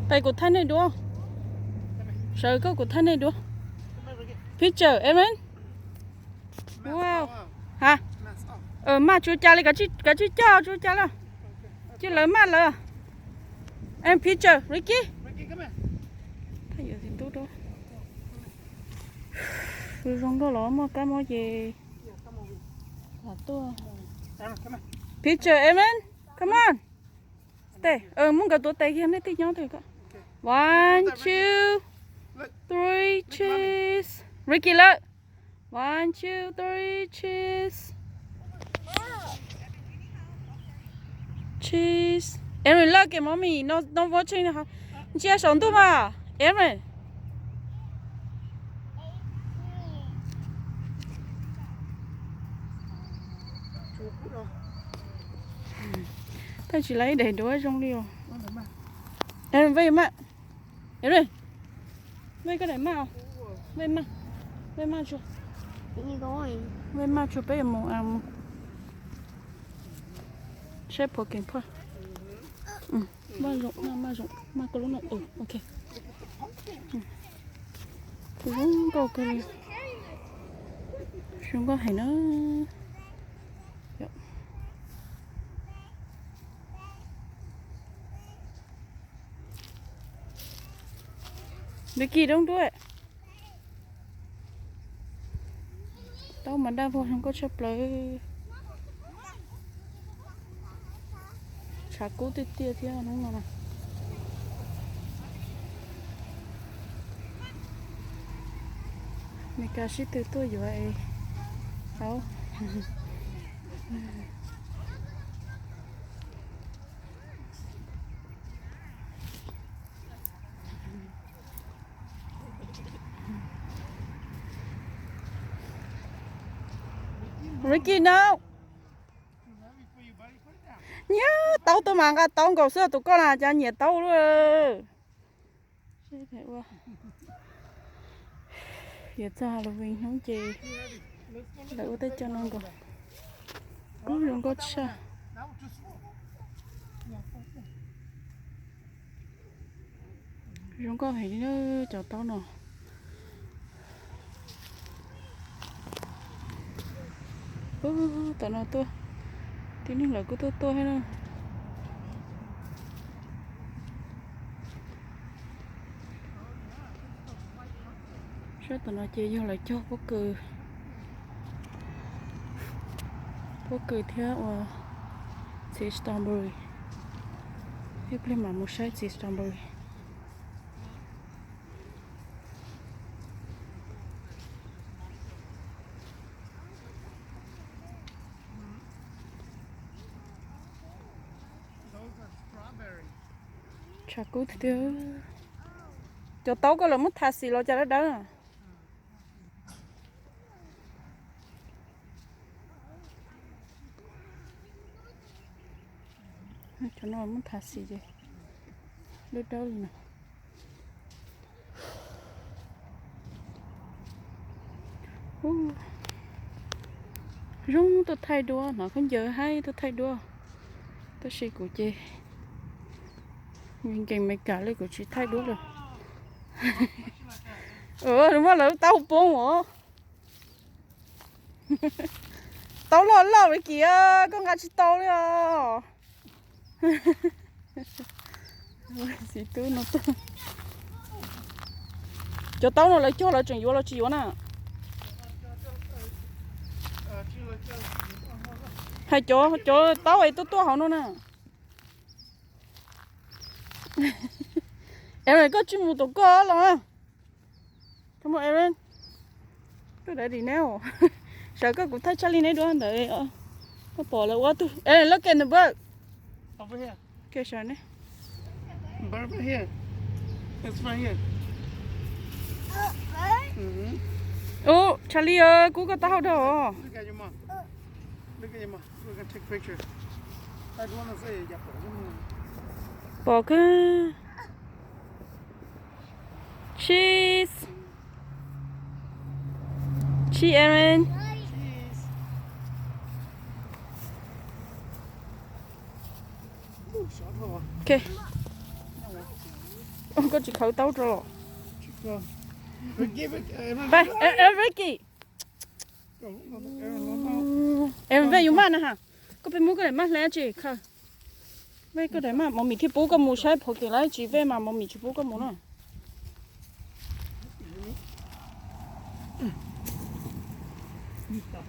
Pais kuv thaij nej duab. Sawv koj kuv thaij nej duab. Picture, Aaron. Wow. Ha. Maj tsuas cas li, kav tsij coj tsuas cas li. Cia lawv maj lawv. And picture, Ricky. Thaij yuav txiv tub duab. Zoo nkauj los muaj kab mob ces lam tuaj. Picture, Aaron. Come on. Stay. Muab nkawd tuav tes kiag, nej tij nyob twg ko. One, two, three, cheese. Ricky lawm. One, two, three, cheese. Cheese. Aaron, look at mommy. No, no watching. Ntsia saum ntuj mas. Aaron. Thaij tsis laiv ib daim duab zoo li os. Aaron, wait, maj. Aaron, wait, koj daim maj os. Wait, maj. Wait, maj tsuas. Wait, maj tsuas peb yuav mus saib puas keem phaj. Maj zoo, maj, maj zoo, maj koj lub no. Ok. Kuv zoo nkauj kawg li. Zoo nkauj heev na. Nws kis doob duab. Taub mas daj vog zoo nkauj tshaj plaws. Tshav kub tiag tiag thiab hnub no na. Meskas sib tw tuaj yuav es. Au. Ricky, no. Nyiam taub tuaj mas nqa taub nkaus xwb, tus koj na cas nyiam taub luaj. Yuav txog Halloween hnub ces lawv ua tej co no nkaus. Ub, zoo nkauj tshaj. Zoo nkauj heev li na cov taub no. Ub, tom no tuaj, tib neeg lawv kuj tuaj tuaj thiab na. Sab tom no ces yog lawv cog pob kws, pob kws thiab ua txiv strawberry. Ib pliag mam mus saib txiv strawberry. Tshav kub tiag tiag. Cov taub koj lawv muab thav xim los cas dawb dawb. Cov no muab thav xim ces dawb dawb li no. Zoo tuaj thaij duab, hnov khaub ncaws haib tuaj thaij duab. Tab sis kuv ces nkees Meskas li kuv tsis thaij duab lawm. Muab lawv taub poob os. Taub loj loj li kiag koj nqa tsis tau li os. Txiv tub no tuaj. Cov taub no lawv cog lawv tseem yuav los tsis yuav na? Hais cov, cov taub es tuaj tuaj hauv no na. Aaron, koj tsis mus tom koj los. Come on, Aaron. Koj dav dim neb os. Sawv koj kuv thaij tshaj li neb duab ntawd. Koj pom lawv ua tug. Aaron, look at the bird. Ub, Charlie, kub koj taub hau dog. Pom kawg. Cheese. Cheese, Aaron. Ok. Koj tsis khaws taub rau los? Ricky. Ej, Vej, yus maj na ha. Koj peb muab koj daim maj hle tsis khaws. Vej, koj daim maj, Mos Mis thiaj pub koj mus saib phav kev lawm, tsis Vej mas Mos Mis tsis pub koj mus na.